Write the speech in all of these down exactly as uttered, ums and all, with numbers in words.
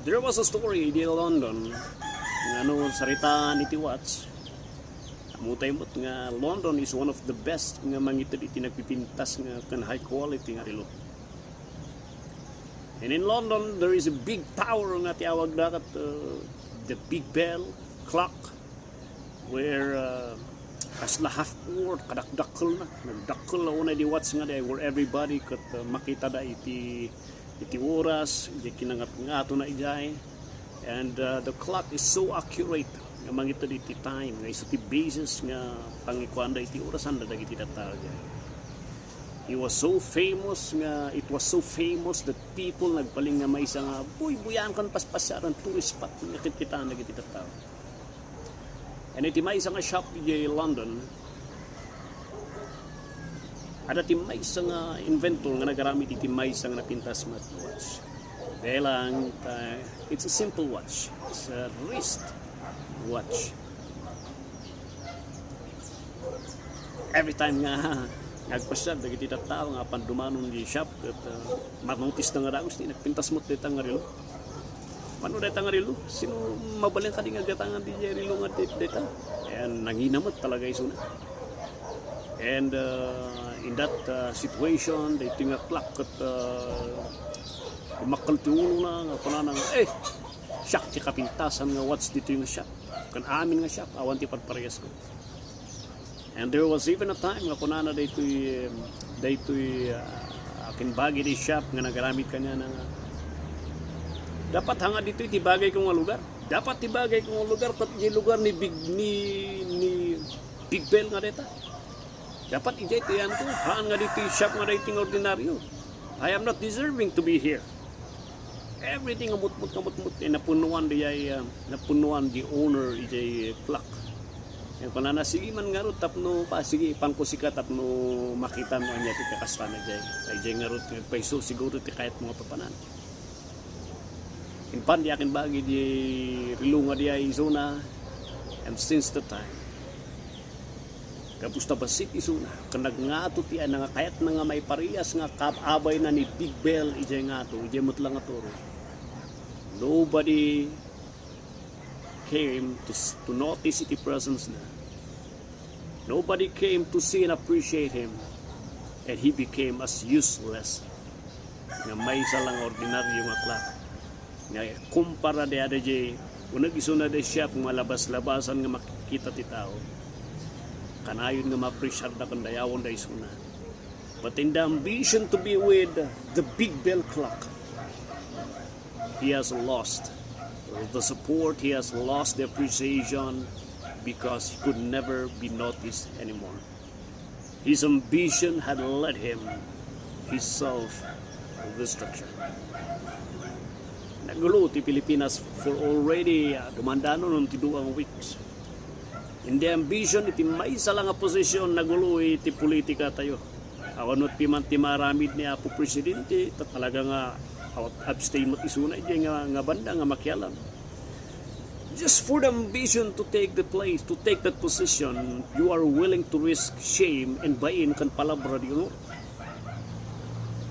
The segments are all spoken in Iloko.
There was a story idi London nga no saritaan iti watch, ammo tayo met nga London is one of the best nga mangited iti nagpipintas nga ken high quality nga relo. And in London, there is a big tower nga ti awagda ket, uh, the Big Bell clock, where, uh, kasla half court, kadakdakkelna. Nagdakkel la unay di watch nga di, where everybody ket, uh, makitada iti, iti oras, iti kinangatngato na idiay. And, uh, the clock is so accurate nga mangited iti time, nga isu ti basis nga pangikuanda iti orasanda dagiti tattao idiay. He was so famous nga, it was so famous that people nagbalin nga maysa nga buybuyan ken paspasiaran, tourist spot nga kitkitaen dagiti tattao. And iti maysa nga shop iti London, adda ti maysa nga inventor nga nagaramid iti maysa nga napintas met watch. Dayta lang, uh, it's a simple watch. It's a wrist watch. Every time nga nagpasiar dagiti tattao nga apan dumanon di shop ket, uh, ma-notice da nga dagus ti nagpintas met dayta nga relo. Mano dayta nga relo? Sino mabalin kadi nga gatangan di relo nga di-, dayta? And nangina met talaga isuna. And, uh, in that, uh, situation, daytoy nga clock ket, uh, umakkel ti ulona nga kunana nga, "Eh, siak ti kapintasan nga watch ditoy nga shop. Ken amin nga shop, awan ti parparehasko." And there was even a time nga kunana daytoy, um, daytoy, uh, akin bagi di shop nga nagaramid kaniana nga, "Dapat hanga ditoy ti bagayko nga lugar. Dapat ti bagayko nga lugar, ket di lugar ni Big, ni, ni Big Bell nga dayta. Dapat idiay ti ayanko. Haan nga ditoy shop nga daytoy nga ordinaryo. I am not deserving to be here." Everything nga mutmut, nga mutmut, eh, napunuan di ay, ah, napunuan di owner ijay clock. Yan kunana, "Sige man ngarud tapno, pa, sige, ipanko sika tapno makita no ania ti kakastana ijay. Ay, ijay ngarud, nagpayso siguro ti kayat mo nga papanan." Impan di akin bagi di relo nga di ay isuna, and since the time, gapu ta bassit isuna, ken nagngato ti ay nangakayatna nga maiparehas nga kaabayna ni Big Bell ijay ngato, ijay met la nga toro. Nobody came to, s-, to notice iti presence na. Nobody came to see and appreciate him, and he became as useless nga maysa lang ordinaryo nga clock. Nga kumpara di ada di uneg isuna di shop nga labas-labasan nga makikita ti tao. Kanayon nga ma-appreciate da ken dayawenda isuna. But in the ambition to be with the Big Bell clock, he has lost the support, he has lost the appreciation because he could never be noticed anymore. His ambition had led him his self-destruction. Nagulo ti Pilipinas for already, ah, dumandanon ti duang weeks. In the ambition iti maysa la nga posisyon, nagulo iti politika tayo. Awan met piman ti maaramid ni Apo Presidente, ta talaga nga abstain met isuna iti nga, nga banda nga makialam. Just for the ambition to take the place, to take that position, you are willing to risk shame and bain ken palabra di honor.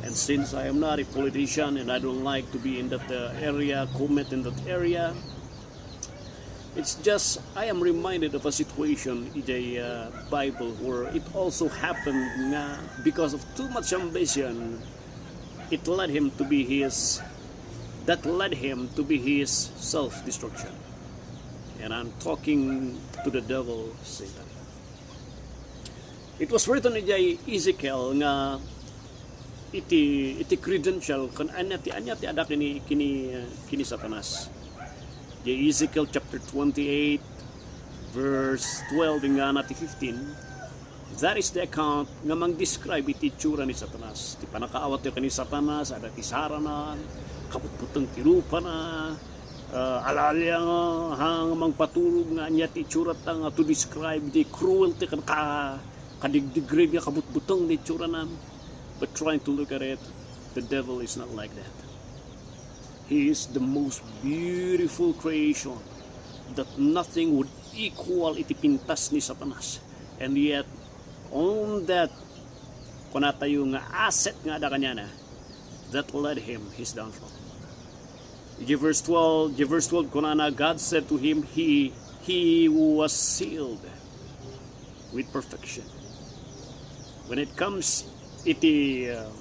And since I am not a politician and I don't like to be in that, uh, area, comment in that area, it's just I am reminded of a situation in the, uh, Bible where it also happened nga because of too much ambition, it led him to be his, that led him to be his self-destruction. And I'm talking to the devil, Satan. It was written in Ezekiel nga iti, iti credential ken ania ti, ania ti ada kini, kini, kini Satanas. Di Ezekiel chapter twenty-eight, verse twelve, ingana ti fifteen. That is the account nga mang-describe iti itsura ni Satanas. Ti pannakaawat tayo ken ni Satanas, ada ti sarana, kabutbuteng ti rupana, ah, alaalia nga, ha, nga mangpaturog nga ania ti itsura ta nga to describe the cruelty ken ka-, kadigdigrade nga kabutbuteng ti itsuranan. But trying to look at it, the devil is not like that. He is the most beautiful creation that nothing would equal iti pintas ni Satanas. And yet, on that, kunatayo nga asset nga ada kaniana, that led him his downfall. Iti verse twelve, iti verse twelve, kunana, God said to him, "He, he was sealed with perfection." When it comes iti, uh,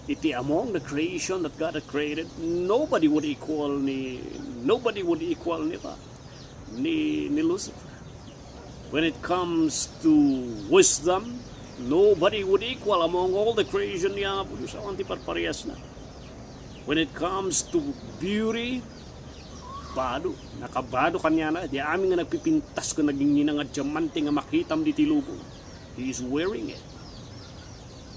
iti among the creation that God had created, nobody would equal ni, nobody would equal ni, ni, ni Lucifer. When it comes to wisdom, nobody would equal among all the creation ni Apo Dios. Awan ti parpariasna. When it comes to beauty, bado. Nakabado kaniana. Di amin nga nagpipintas ken nagingina nga diamante nga makitam diti lubong. He is wearing it.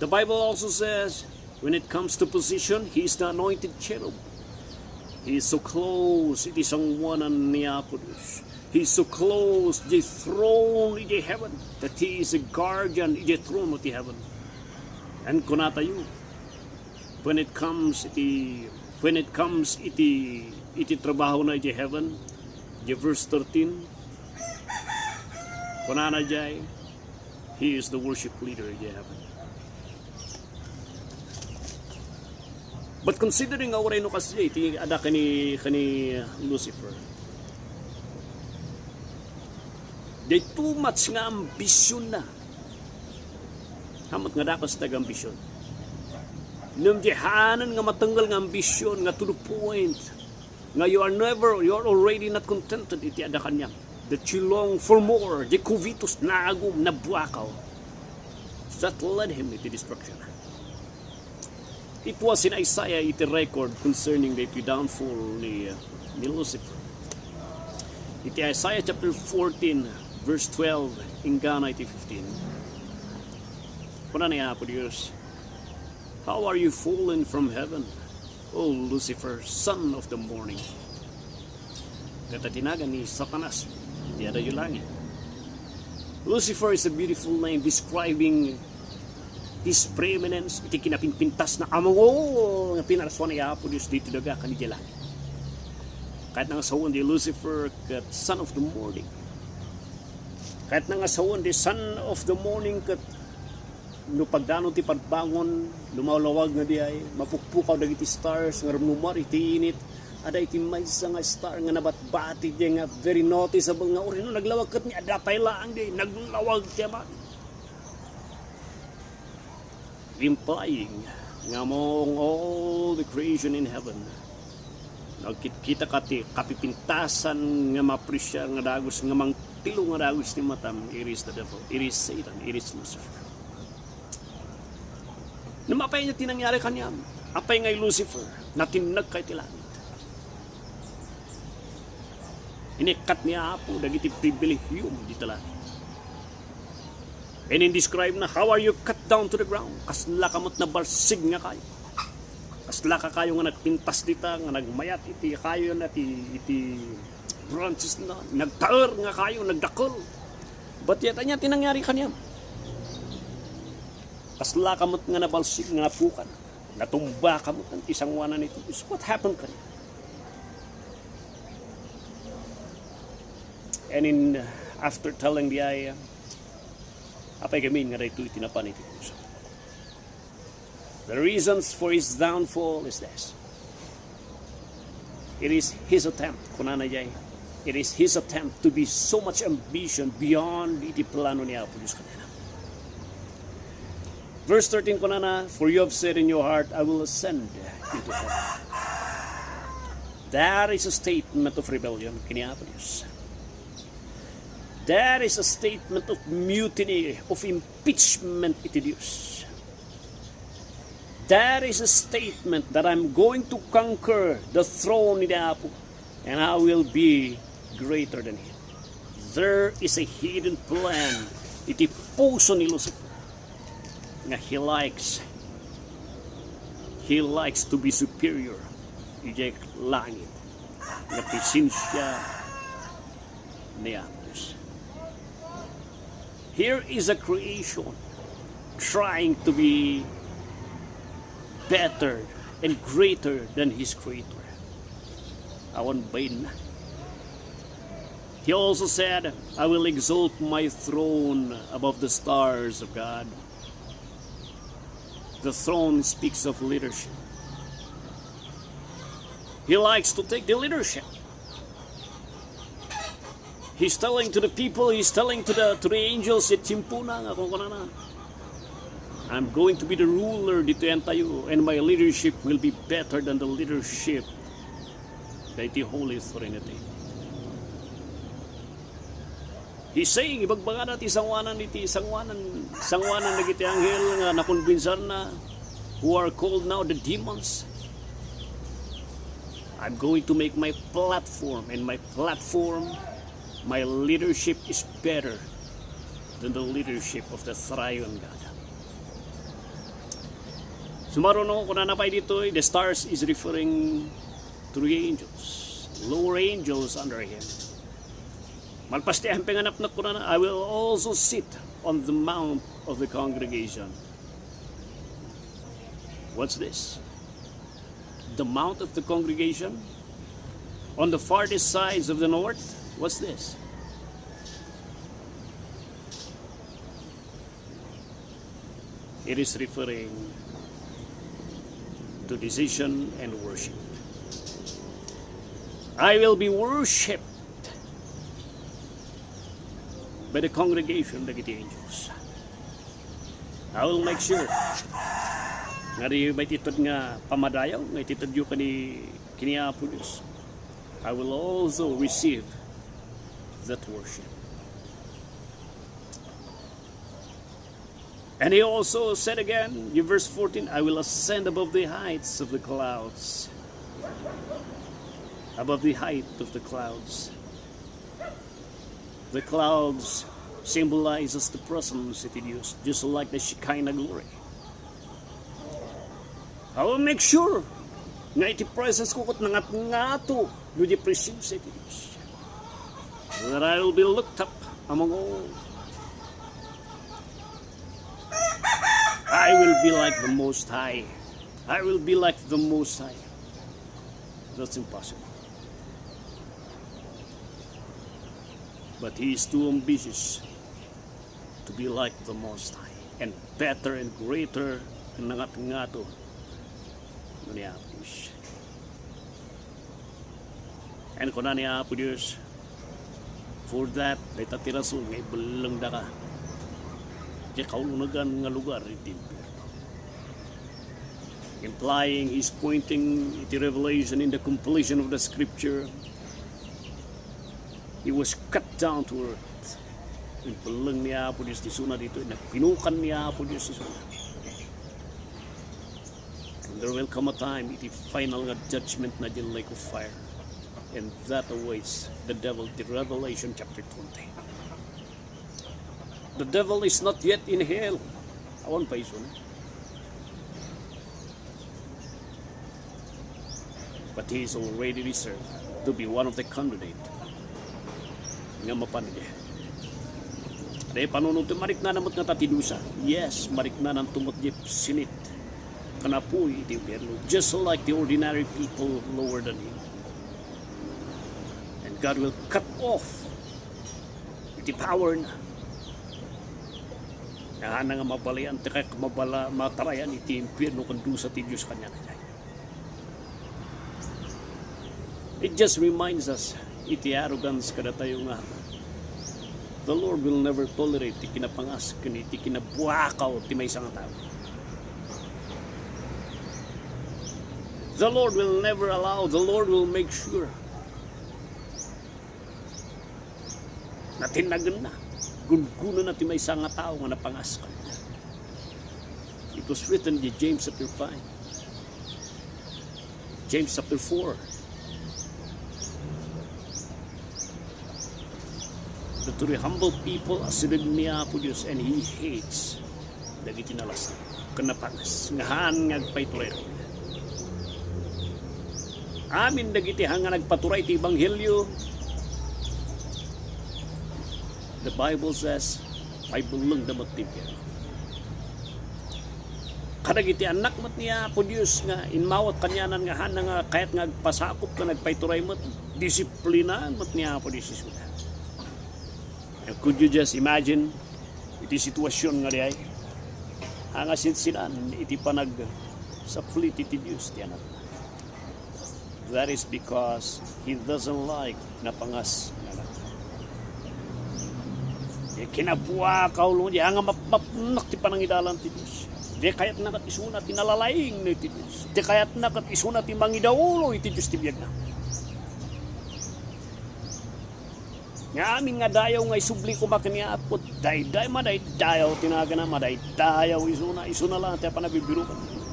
The Bible also says, when it comes to position, he is the anointed cherub. He is so close iti sangoanan ni Apo Dios. He is so close the throne iti heaven that he is a guardian iti throne of the heaven. And kunatayo, when it comes iti, when it comes iti, iti trabaho na iti heaven, the verse thirteen, kunana jay, he is the worship leader iti heaven. But considering nga uray no kasdiay ti ada kani, kani Lucifer, di too much nga ambisyon na. Hamat nga dakas taga ambisyon. Ngem di haanen nga matengngel nga ambisyon nga to the point nga you are never, you are already not contented iti ada kaniam. That you long for more, the covetous, naagum, nabuakaw. That led him into destruction. It was in Isaiah iti record concerning the downfall ni, uh, ni Lucifer. Iti Isaiah chapter fourteen, verse twelve, inggana iti fifteen. Kuna ni Apo Dios, "How are you fallen from heaven, O Lucifer, son of the morning?" Ket ti nagan ni Satanas, ti adayo langit. Lucifer is a beautiful name describing his preeminence, iti kinapinpintas na among all nga pinarsuan ni Apo Dios dito daga kanidiay langit. Kayatna nga sawen di Lucifer ket son of the morning. Kayatna nga sawen di son of the morning ket no pagdanon ti pagbangon, lumalawag nga diay, mapukpukaw dagiti stars nga rumrumar iti init. Ada iti maysa nga star nga nabatbati diay nga very noticeable nga uray no naglawag ket ni adda pay laeng diay naglawag ti Ama. Implying nga among all the creation in heaven, nagkitkita ka ti kapipintasan nga mapresiar nga dagus nga mangtilo nga dagus ti matam, it is the devil, it is Satan, it is Lucifer. Ngem apay nga ti nangyari kaniam? Apay nga i Lucifer, natinnag ka iti langit? Inikkat ni Apo dagiti pribilehiom dita langit. And in describe na, "How are you cut down to the ground?" Kasla ka met nabalsig nga kayo. Kasla ka kayo nga nagpintas dita, nga nagmayat iti kayo na ti, iti branches na, nagtaer nga kayo, nagdakel. But yet, ania ti nangyari kaniam? Kasla ka met nga nabalsig nga napukan. Natumba ka met ti sangoanan iti Dios. What happened kaniam? And in, after telling the ayah, apay gamin nga daytoy ti napan iti puso. The reasons for his downfall is this. It is his attempt, kunana jay. It is his attempt to be so much ambition beyond iti plano ni Apo Dios kanana. Verse thirteen kunana, "For you have said in your heart, 'I will ascend into heaven.'" That is a statement of rebellion kini Apo Dios. That is a statement of mutiny, of impeachment iti Dios. That is a statement that I'm going to conquer the throne ni Apo, and I will be greater than him. There is a hidden plan iti puso ni Lucifer nga he likes, he likes to be superior idiay langit nga presensia ni Apo Dios. Here is a creation trying to be better and greater than his creator. Awan bain na. He also said, "I will exalt my throne above the stars of God." The throne speaks of leadership. He likes to take the leadership. He's telling to the people, he's telling to the, to the angels, iti tiempona nga kunkunana, "I'm going to be the ruler ditoy entayo, and my leadership will be better than the leadership dagiti Holy Trinity." He's saying, ibagbagana ti sangoanan iti sangoanan, sangoanan dagiti anghel nga nakonbinsarna, who are called now the demons. "I'm going to make my platform, and my platform, my leadership is better than the leadership of the Triune God." Sumaruno, kunana pay ditoy, the stars is referring to the angels, lower angels under him. Malpas ti ayan pay nga napnek, kunana, "I will also sit on the mount of the congregation." What's this? The mount of the congregation? On the farthest sides of the north? What's this? It is referring to decision and worship. "I will be worshipped by the congregation dagiti angels." I will make sure nga di met ited nga pamadayaw nga itedyo ken ni, ken ni Apo Dios. I will also receive that worship. And he also said again in verse fourteen, "I will ascend above the heights of the clouds." Above the height of the clouds. The clouds symbolizes the presence of Dios, just like the Shekinah glory. I will make sure nga iti presence ko ket nangatngato no di presence iti Dios. That I will be looked up among all. I will be like the Most High. I will be like the Most High. That's impossible. But he is too ambitious to be like the Most High, and better and greater ken nangatngato no ni Apo Dios. And kuna ni Apo Dios, "For that, dayta ti rason nga ibellengdaka iti kaununegan nga lugar iti impierno." Implying he's pointing iti Revelation in the completion of the scripture. He was cut down to earth. Ibelleng ni Apo Dios ti isuna ditoy, nagpinukan ni Apo Dios ti isuna. And there will come a time, iti final nga judgment na di lake of fire. And that awaits the devil, the Revelation chapter twenty. The devil is not yet in hell. Awan pa isuna. But he is already reserved to be one of the candidate nga mapan idiay. Di panunot ti mariknana met ngata ti dusa. Yes, mariknananto met idiay sinit ken apuy iti impierno, just like the ordinary people lower than him. And God will cut off iti power na. Ahanna nga mabalian ti kay mabala, matarayan iti impierno ken dusa ti Dios kaniana. It just reminds us iti arrogance kadatayo nga the Lord will never tolerate ti kinapangas ken iti kinabuakaw ti maysa nga tao. The Lord will never allow, the Lord will make sure nga tinnagenna, gungunana ti maysa nga tao nga napangas kaniana. It was written in James chapter five. James chapter four. That to the humble people, asideg ni Apo Dios, and he hates dagiti nalastik ken napangas nga haan nga agpayturay. Amin dagiti haan nga nagpaturay ti ebanghelio, the Bible says, paibellengda met ti impierno. Kadagiti annak met ni Apo Dios nga immawat kanianan nga haan nga kayat nga agpasakop ken agpayturay met, disiplinaan met ni Apo Dios isuna. And could you just imagine iti sitwasyon nga diay? Haan nga sinsinan iti panagsaplit iti Dios ti Anakna. That is because he doesn't like napangas nga anak. Di kinabuak a ulo, di nga mapmapnak ti panangidalan ti Dios. Di kayatna ket isuna ti nalalaing iti Dios. Di kayatna ket isuna ti mangidaulo iti Dios ti biagna. Nga amin nga dayaw nga isubli koma ken ni Apo, dayday madaydayaw ti nagana, madaydayaw isuna, isuna lang ti panabibirukan.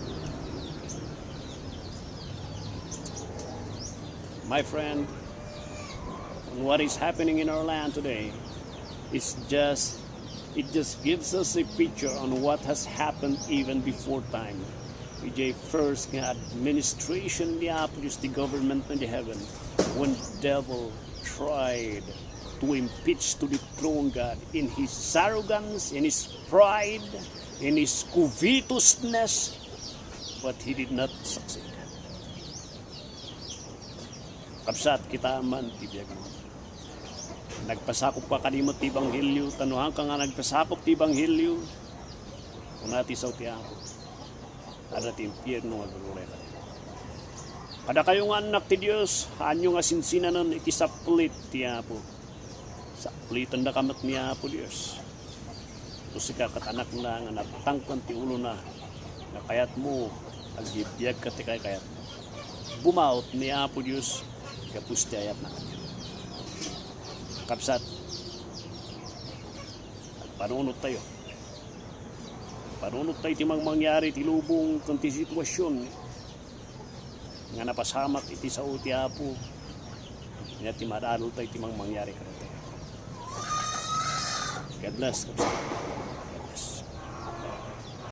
My friend, on what is happening in our land today, it's just it just gives us a picture on what has happened even before time. Iti first nga administration ni Apo Dios, the government in the heaven, when devil tried to impeach to the throne God in his arrogance, in his pride, in his covetousness, but he did not succeed. Kabsat, kita man ti biag mo. Nagpasakop ka kadi met ti ebanghelio, ta no haanka nga nagpasakop ti ebanghelio, kuna ti sao ti Apo, adda ti impierno nga agruray kadi. Kadakayo nga annak ti Dios, haanyo nga sinsinanen iti saplit ti Apo. Saplitendaka met ni Apo Dios. No sika ket anakna nga nagtangken ti ulona, nga kayatmo, agbibiagka ti kaykayatmo. Bumaut ni Apo Dios gapu ti ayatna kaniak. Kabsat, agpanunot tayo. Panunot tayo ti mangmangyari ti lubong ken ti sitwasyon nga napasamak iti sao ti Apo, ania ti madadal tayo ti mangmangyari kadatayo. God bless.